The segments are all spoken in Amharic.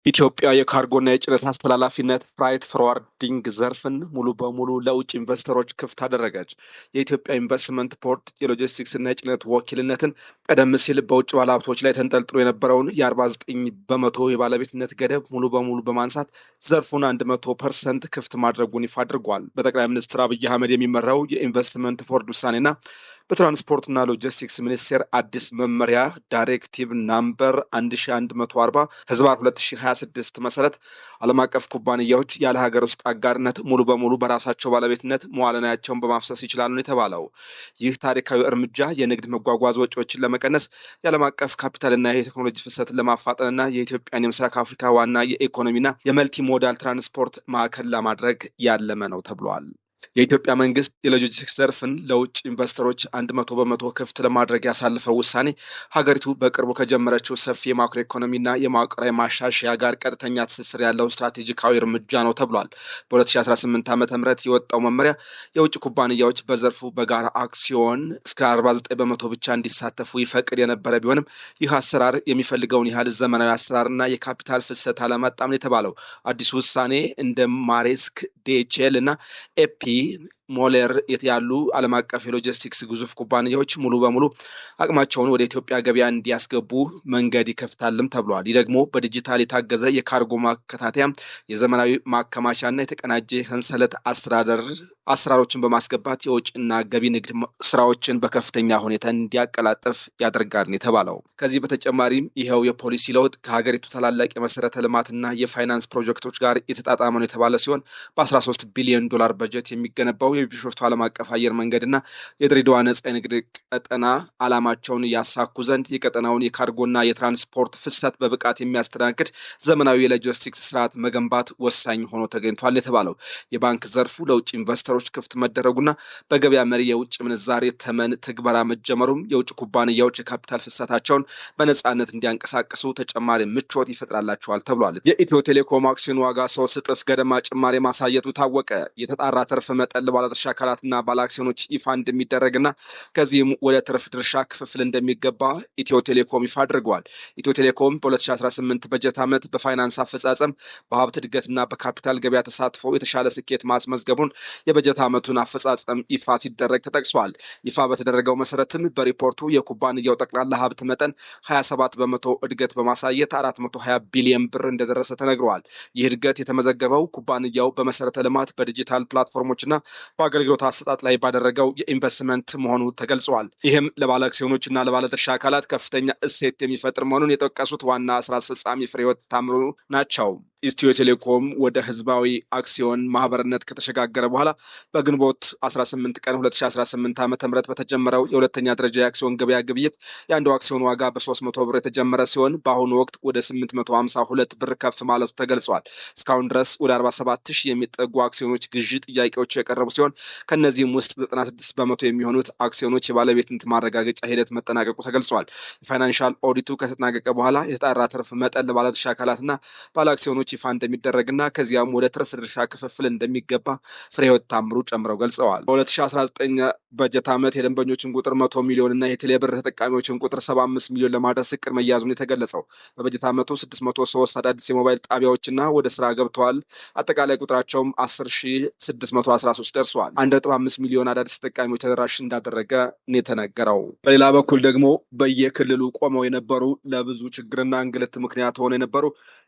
ኢትዮጵያ የካርጎና የጭነት አስተላላፊነት freight forwarding ዘርፍን ሙሉ በሙሉ ለውጭ ኢንቨስተሮች ክፍት አደረገች። የኢትዮጵያ ኢንቨስትመንት ቦርድ የሎጂስቲክስና የጭነት ወኪልነትን ቀደም ሲል በውጭ ባለሀብቶች ላይ ተንጠልጥሎ የነበረውን የ49% የባለቤትነት ገደብ ሙሉ በሙሉ በማንሳት ዘርፉን 100% ክፍት ማድረጉን ይፋ አድርጓል። በጠቅላይ ሚኒስትር አብይ አህመድ የሚመራው የኢንቨስትመንት ቦርድ ውሳኔና በትራንስፖርትና ሎጂስቲክስ ሚኒስቴር አዲስ መመሪያ directive number 1140/2026 መሰረት ዓለም አቀፍ ኩባንያዎች ያለ ሀገር ውስጥ አጋርነት ሙሉ በሙሉ በራሳቸው ባለቤትነት መዋለ ንዋያቸውን በማፍሰስ ይችላሉ ነው የተባለው። ይህ ታሪካዊ እርምጃ የንግድ መጓጓዝ ወጪዎችን ለመቀነስ፣ የዓለም አቀፍ ካፒታልና የቴክኖሎጂ ፍሰትን ለማፋጠንና የኢትዮጵያን የምስራቅ አፍሪካ ዋና የኢኮኖሚና የ multimodal ትራንስፖርት ማዕከል ለማድረግ ያለመ ነው ተብሏል። የኢትዮጵያ መንግስት የሎጂስቲክስ ዘርፍን ለውጭ ኢንቨስተሮች 100% ክፍት ለማድረግ ያሳለፈው ውሳኔ ሀገሪቱ በቅርቡ ከጀመረችው ሰፊ የማክሮ ኢኮኖሚና የመዋቅራዊ ማሻሻያ ጋር ቀጥተኛ ትስስር ያለው ስትራቴጂካዊ እርምጃ ነው ተብሏል። በ2018 ዓ ም የወጣው መመሪያ የውጭ ኩባንያዎች በዘርፉ በጋራ አክሲዮን እስከ 49% ብቻ እንዲሳተፉ ይፈቅድ የነበረ ቢሆንም ይህ አሰራር የሚፈልገውን ያህል ዘመናዊ አሰራርና የካፒታል ፍሰት አላመጣም ነው የተባለው። አዲሱ ውሳኔ እንደ ማሬስክ፣ ዲኤችኤል እና ኤፒ ሞለር ያሉ ዓለም አቀፍ የሎጂስቲክስ ግዙፍ ኩባንያዎች ሙሉ በሙሉ አቅማቸውን ወደ ኢትዮጵያ ገበያ እንዲያስገቡ መንገድ ይከፍታልም ተብሏል። ይህ ደግሞ በዲጂታል የታገዘ የካርጎ ማከታተያ፣ የዘመናዊ ማከማቻና የተቀናጀ የሰንሰለት አስተዳደር አሰራሮችን በማስገባት የውጭና ገቢ ንግድ ስራዎችን በከፍተኛ ሁኔታ እንዲያቀላጥፍ ያደርጋል የተባለው። ከዚህ በተጨማሪም ይኸው የፖሊሲ ለውጥ ከሀገሪቱ ታላላቅ የመሰረተ ልማትና የፋይናንስ ፕሮጀክቶች ጋር የተጣጣመ ነው የተባለ ሲሆን፣ በ13 ቢሊዮን ዶላር በጀት የሚገነባው የቢሾፍቱ ዓለም አቀፍ አየር መንገድና የድሬዳዋ ነጻ የንግድ ቀጠና ዓላማቸውን ያሳኩ ዘንድ የቀጠናውን የካርጎና የትራንስፖርት ፍሰት በብቃት የሚያስተናግድ ዘመናዊ የሎጂስቲክስ ስርዓት መገንባት ወሳኝ ሆኖ ተገኝቷል የተባለው። የባንክ ዘርፉ ለውጭ ኢንቨስተሮች ክፍት መደረጉና በገበያ መሪ የውጭ ምንዛሬ ተመን ትግበራ መጀመሩም የውጭ ኩባንያዎች የካፒታል ፍሰታቸውን በነጻነት እንዲያንቀሳቅሱ ተጨማሪ ምቾት ይፈጥራላቸዋል ተብሏል። የኢትዮ ቴሌኮም አክሲዮን ዋጋ 3 እጥፍ ገደማ ጭማሪ ማሳየቱ ታወቀ። የተጣራ ትርፍ መጠን ለባለድርሻ አካላትና ባለአክሲዮኖች ይፋ እንደሚደረግና ከዚህም ወደ ትርፍ ድርሻ ክፍፍል እንደሚገባ ኢትዮ ቴሌኮም ይፋ አድርገዋል። ኢትዮ ቴሌኮም በ2018 በጀት ዓመት በፋይናንስ አፈጻጸም፣ በሀብት እድገትና በካፒታል ገበያ ተሳትፎ የተሻለ ስኬት ማስመዝገቡን የበጀት ዓመቱን አፈጻጸም ይፋ ሲደረግ ተጠቅሷል። ይፋ በተደረገው መሰረትም በሪፖርቱ የኩባንያው ጠቅላላ ሀብት መጠን 27% እድገት በማሳየት 420 ቢሊዮን ብር እንደደረሰ ተነግሯል። ይህ እድገት የተመዘገበው ኩባንያው በመሰረተ ልማት፣ በዲጂታል ፕላትፎርሞችና በአገልግሎት አሰጣጥ ላይ ባደረገው የኢንቨስትመንት መሆኑ ተገልጿል። ይህም ለባለ አክሲዮኖችና ለባለድርሻ አካላት ከፍተኛ እሴት የሚፈጥር መሆኑን የጠቀሱት ዋና ስራ አስፈጻሚ ፍሬህይወት ታምሩ ናቸው። ኢትዮ ቴሌኮም ወደ ህዝባዊ አክሲዮን ማህበርነት ከተሸጋገረ በኋላ በግንቦት 18 ቀን 2018 ዓ ም በተጀመረው የሁለተኛ ደረጃ የአክሲዮን ገበያ ግብይት የአንዱ አክሲዮን ዋጋ በ300 ብር የተጀመረ ሲሆን በአሁኑ ወቅት ወደ 852 ብር ከፍ ማለቱ ተገልጿል። እስካሁን ድረስ ወደ 47 ሺህ የሚጠጉ አክሲዮኖች ግዢ ጥያቄዎች የቀረቡ ሲሆን ከእነዚህም ውስጥ 96% የሚሆኑት አክሲዮኖች የባለቤትነት ማረጋገጫ ሂደት መጠናቀቁ ተገልጿል። የ financial ኦዲቱ ከተጠናቀቀ በኋላ የተጣራ ትርፍ መጠን ለባለድርሻ አካላትና ባለ አክሲዮኖች ይፋ እንደሚደረግና ከዚያም ወደ ትርፍ ድርሻ ክፍፍል እንደሚገባ ፍሬህይወት ታምሩ ጨምረው ገልጸዋል። በ2019 በጀት ዓመት የደንበኞችን ቁጥር 100 ሚሊዮን እና የቴሌብር ተጠቃሚዎችን ቁጥር 75 ሚሊዮን ለማድረስ እቅድ መያዙን የተገለጸው። በበጀት ዓመቱ 603 አዳዲስ የሞባይል ጣቢያዎችና ወደ ስራ ገብተዋል። አጠቃላይ ቁጥራቸውም 10,613 ደርሰዋል። 1.5 ሚሊዮን አዳዲስ ተጠቃሚዎች ተደራሽ እንዳደረገ ነው የተነገረው። በሌላ በኩል ደግሞ በየክልሉ ቆመው የነበሩ፣ ለብዙ ችግርና እንግልት ምክንያት ሆነው የነበሩ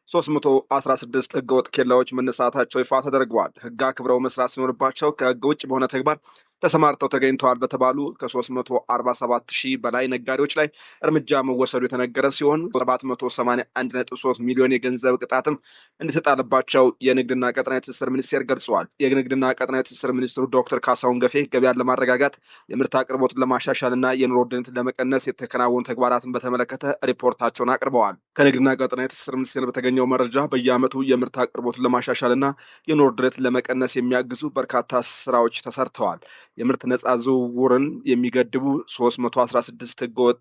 316 ህገወጥ ኬላዎች መነሳታቸው ይፋ ተደርገዋል። ህግ አክብረው መስራት ሲኖርባቸው ከህግ ውጭ በሆነ ተግባር ተሰማርተው ተገኝተዋል በተባሉ ከ347 ሺህ በላይ ነጋዴዎች ላይ እርምጃ መወሰዱ የተነገረ ሲሆን 781.3 ሚሊዮን የገንዘብ ቅጣትም እንደተጣለባቸው የንግድና ቀጠናዊ ትስስር ሚኒስቴር ገልጸዋል። የንግድና ቀጠናዊ ትስስር ሚኒስትሩ ዶክተር ካሳሁን ገፌ ገበያን ለማረጋጋት፣ የምርት አቅርቦትን ለማሻሻል እና የኑሮ ውድነትን ለመቀነስ የተከናወኑ ተግባራትን በተመለከተ ሪፖርታቸውን አቅርበዋል። ከንግድና ቀጠናዊ ትስስር ሚኒስቴር በተገኘው መረጃ በየዓመቱ የምርት አቅርቦትን ለማሻሻል እና የኑሮ ውድነትን ለመቀነስ የሚያግዙ በርካታ ስራዎች ተሰርተዋል። የምርት ነፃ ዝውውርን የሚገድቡ 316 ህገወጥ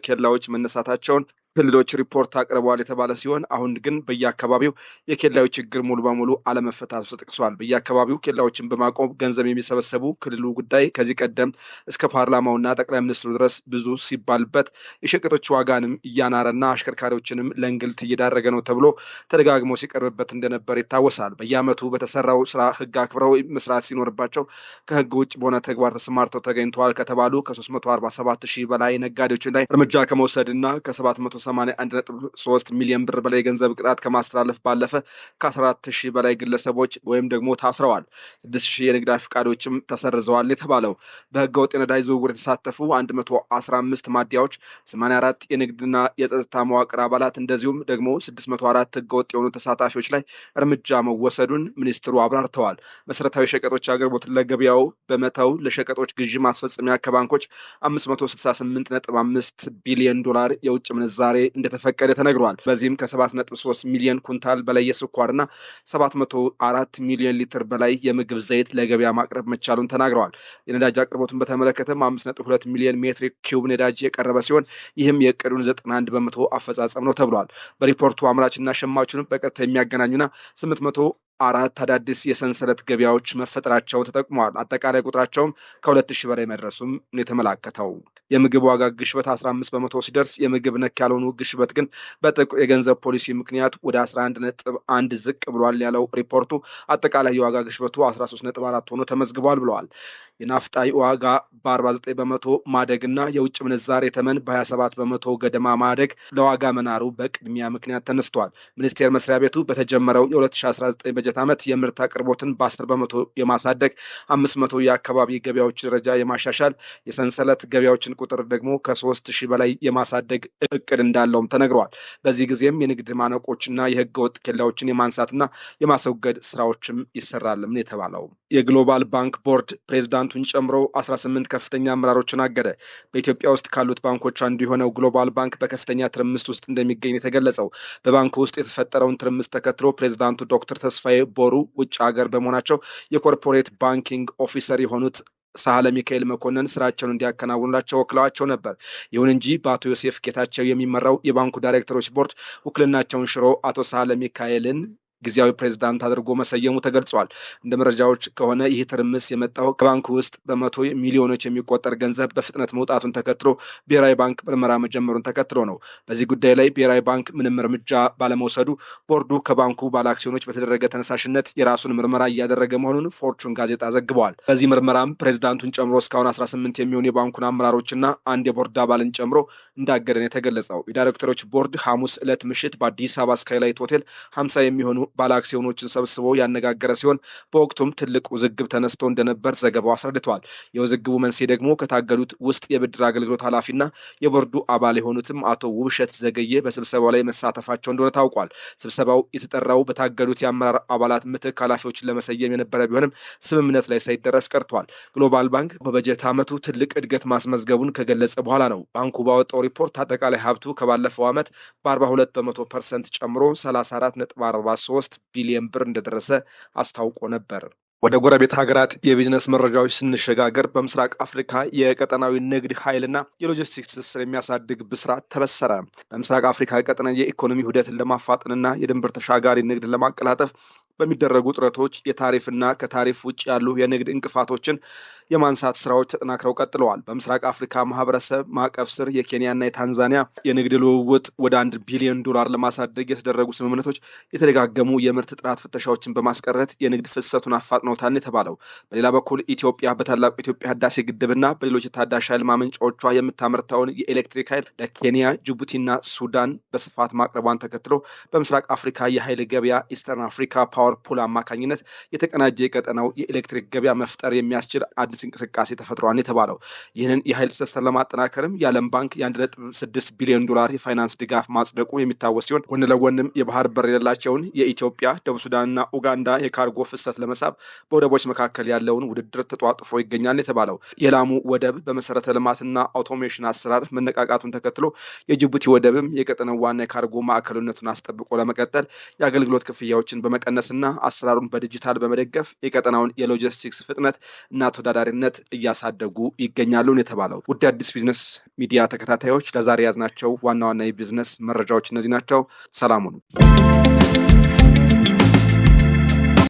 ኬላዎች መነሳታቸውን ክልሎች ሪፖርት አቅርበዋል የተባለ ሲሆን አሁን ግን በየአካባቢው የኬላዎች ችግር ሙሉ በሙሉ አለመፈታቱ ተጠቅሷል። በየአካባቢው ኬላዎችን በማቆም ገንዘብ የሚሰበሰቡ ክልሉ ጉዳይ ከዚህ ቀደም እስከ ፓርላማውና ጠቅላይ ሚኒስትሩ ድረስ ብዙ ሲባልበት የሸቀጦች ዋጋንም እያናረና አሽከርካሪዎችንም ለእንግልት እየዳረገ ነው ተብሎ ተደጋግሞ ሲቀርብበት እንደነበር ይታወሳል። በየዓመቱ በተሰራው ስራ ህግ አክብረው መስራት ሲኖርባቸው ከህግ ውጭ በሆነ ተግባር ተሰማርተው ተገኝተዋል ከተባሉ ከ347 ሺህ በላይ ነጋዴዎች ላይ እርምጃ ከመውሰድና ከ781.3 ሚሊዮን ብር በላይ የገንዘብ ቅጣት ከማስተላለፍ ባለፈ ከ14 ሺህ በላይ ግለሰቦች ወይም ደግሞ ታስረዋል። 6 ሺህ የንግድ ፈቃዶችም ተሰርዘዋል የተባለው በህገወጥ የነዳጅ ዝውውር የተሳተፉ 115 ማደያዎች፣ 84 የንግድና የጸጥታ መዋቅር አባላት እንደዚሁም ደግሞ 604 ህገወጥ የሆኑ ተሳታፊዎች ላይ እርምጃ መወሰዱን ሚኒስትሩ አብራርተዋል። መሰረታዊ ሸቀጦች አቅርቦትን ለገበያው በመተው ለሸቀጦች ግዢ ማስፈጸሚያ ከባንኮች 568.5 ቢሊዮን ዶላር የውጭ ምንዛሬ እንደተፈቀደ ተነግሯል። በዚህም ከ7.3 ሚሊዮን ኩንታል በላይ የስኳርና 704 ሚሊዮን ሊትር በላይ የምግብ ዘይት ለገበያ ማቅረብ መቻሉን ተናግረዋል። የነዳጅ አቅርቦትን በተመለከተም 5.2 ሚሊዮን ሜትሪክ ኪዩብ ነዳጅ የቀረበ ሲሆን ይህም የእቅዱን 91% አፈጻጸም ነው ተብሏል። በሪፖርቱ አምራችና ሸማቹን በቀጥታ የሚያገናኙና 804 አዳዲስ የሰንሰለት ገበያዎች መፈጠራቸው ተጠቁመዋል። አጠቃላይ ቁጥራቸውም ከ2000 በላይ መድረሱም ነው የተመላከተው። የምግብ ዋጋ ግሽበት 15% ሲደርስ የምግብ ነክ ያልሆኑ ግሽበት ግን በጥብቅ የገንዘብ ፖሊሲ ምክንያት ወደ 11.1 ዝቅ ብሏል ያለው ሪፖርቱ አጠቃላይ የዋጋ ግሽበቱ 13.4 ሆኖ ተመዝግቧል ብለዋል። የናፍጣ ዋጋ በ49% ማደግና የውጭ ምንዛሬ ተመን በ27% ገደማ ማደግ ለዋጋ መናሩ በቅድሚያ ምክንያት ተነስቷል። ሚኒስቴር መስሪያ ቤቱ በተጀመረው የ2019 በጀት ዓመት የምርት አቅርቦትን በ10% የማሳደግ 500 የአካባቢ ገበያዎች ደረጃ የማሻሻል የሰንሰለት ገበያዎችን ቁጥር ደግሞ ከ3000 በላይ የማሳደግ እቅድ እንዳለውም ተነግሯል። በዚህ ጊዜም የንግድ ማነቆችና የህገወጥ ኬላዎችን የማንሳትና የማስወገድ ስራዎችም ይሰራልም ነው የተባለው። የግሎባል ባንክ ቦርድ ፕሬዝዳንቱን ጨምሮ 18 ከፍተኛ አመራሮችን አገደ። በኢትዮጵያ ውስጥ ካሉት ባንኮች አንዱ የሆነው ግሎባል ባንክ በከፍተኛ ትርምስ ውስጥ እንደሚገኝ የተገለጸው። በባንኩ ውስጥ የተፈጠረውን ትርምስ ተከትሎ ፕሬዝዳንቱ ዶክተር ተስፋዬ ቦሩ ውጭ ሀገር በመሆናቸው የ corporate banking officer የሆኑት ሳህለ ሚካኤል መኮንን ስራቸውን እንዲያከናውኑላቸው ወክለዋቸው ነበር። ይሁን እንጂ በአቶ ዮሴፍ ጌታቸው የሚመራው የባንኩ ዳይሬክተሮች ቦርድ ውክልናቸውን ሽሮ አቶ ሳህለ ሚካኤልን ጊዜያዊ ፕሬዝዳንት አድርጎ መሰየሙ ተገልጿል። እንደ መረጃዎች ከሆነ ይህ ትርምስ የመጣው ከባንኩ ውስጥ በመቶ ሚሊዮኖች የሚቆጠር ገንዘብ በፍጥነት መውጣቱን ተከትሎ ብሔራዊ ባንክ ምርመራ መጀመሩን ተከትሎ ነው። በዚህ ጉዳይ ላይ ብሔራዊ ባንክ ምንም እርምጃ ባለመውሰዱ ቦርዱ ከባንኩ ባለአክሲዮኖች በተደረገ ተነሳሽነት የራሱን ምርመራ እያደረገ መሆኑን ፎርቹን ጋዜጣ ዘግበዋል። በዚህ ምርመራም ፕሬዝዳንቱን ጨምሮ እስካሁን 18 የሚሆኑ የባንኩን አመራሮችና አንድ የቦርድ አባልን ጨምሮ እንዳገደን የተገለጸው። የዳይሬክተሮች ቦርድ ሐሙስ ዕለት ምሽት በአዲስ አበባ ስካይላይት ሆቴል 50 የሚሆኑ ባለአክሲዮኖችን ሰብስቦ ያነጋገረ ሲሆን በወቅቱም ትልቅ ውዝግብ ተነስቶ እንደነበር ዘገባው አስረድቷል። የውዝግቡ መንስኤ ደግሞ ከታገዱት ውስጥ የብድር አገልግሎት ኃላፊና የቦርዱ አባል የሆኑትም አቶ ውብሸት ዘገየ በስብሰባው ላይ መሳተፋቸው እንደሆነ ታውቋል። ስብሰባው የተጠራው በታገዱት የአመራር አባላት ምትክ ኃላፊዎችን ለመሰየም የነበረ ቢሆንም ስምምነት ላይ ሳይደረስ ቀርቷል። ግሎባል ባንክ በበጀት ዓመቱ ትልቅ እድገት ማስመዝገቡን ከገለጸ በኋላ ነው። ባንኩ ባወጣው ሪፖርት አጠቃላይ ሀብቱ ከባለፈው ዓመት በ42% ጨምሮ 34.43 ቢሊዮን ብር እንደደረሰ አስታውቆ ነበር። ወደ ጎረቤት ሀገራት የቢዝነስ መረጃዎች ስንሸጋገር በምስራቅ አፍሪካ የቀጠናዊ ንግድ ኃይልና የሎጂስቲክስ ትስስር የሚያሳድግ ብስራት ተበሰረ። በምስራቅ አፍሪካ ቀጠና የኢኮኖሚ ውህደትን ለማፋጠንና የድንበር ተሻጋሪ ንግድ ለማቀላጠፍ በሚደረጉ ጥረቶች የታሪፍና ከታሪፍ ውጭ ያሉ የንግድ እንቅፋቶችን የማንሳት ስራዎች ተጠናክረው ቀጥለዋል። በምስራቅ አፍሪካ ማህበረሰብ ማዕቀፍ ስር የኬንያና የታንዛኒያ የንግድ ልውውጥ ወደ $1 ቢሊዮን ለማሳደግ የተደረጉ ስምምነቶች የተደጋገሙ የምርት ጥራት ፍተሻዎችን በማስቀረት የንግድ ፍሰቱን አፋጥነውታል የተባለው። በሌላ በኩል ኢትዮጵያ በታላቁ የኢትዮጵያ ህዳሴ ግድብና በሌሎች የታዳሽ ኃይል ማመንጫዎቿ የምታመርተውን የኤሌክትሪክ ኃይል ለኬንያ፣ ጅቡቲና ሱዳን በስፋት ማቅረቧን ተከትሎ በምስራቅ አፍሪካ የኃይል ገበያ Eastern Africa Power Pool አማካኝነት የተቀናጀ የቀጠናው የኤሌክትሪክ ገበያ መፍጠር የሚያስችል አዲስ እንቅስቃሴ ተፈጥሯል የተባለው። ይህንን የኃይል ትስስር ለማጠናከርም የዓለም ባንክ የ1.6 ቢሊዮን ዶላር የፋይናንስ ድጋፍ ማጽደቁ የሚታወስ ሲሆን ጎን ለጎንም የባህር በር የሌላቸውን የኢትዮጵያ፣ ደቡብ ሱዳንና ኡጋንዳ የካርጎ ፍሰት ለመሳብ በወደቦች መካከል ያለውን ውድድር ተጧጥፎ ይገኛል የተባለው። የላሙ ወደብ በመሰረተ ልማትና automation አሰራር መነቃቃቱን ተከትሎ የጅቡቲ ወደብም የቀጠናው ዋና የካርጎ ማዕከልነቱን አስጠብቆ ለመቀጠል የአገልግሎት ክፍያዎችን በመቀነስና በማስፋፋትና አሰራሩን በዲጂታል በመደገፍ የቀጠናውን የሎጂስቲክስ ፍጥነት እና ተወዳዳሪነት እያሳደጉ ይገኛሉ ነው የተባለው። ውድ አዲስ ቢዝነስ ሚዲያ ተከታታዮች፣ ለዛሬ ያዝናቸው ዋና ዋና የቢዝነስ መረጃዎች እነዚህ ናቸው። ሰላም ሁኑ።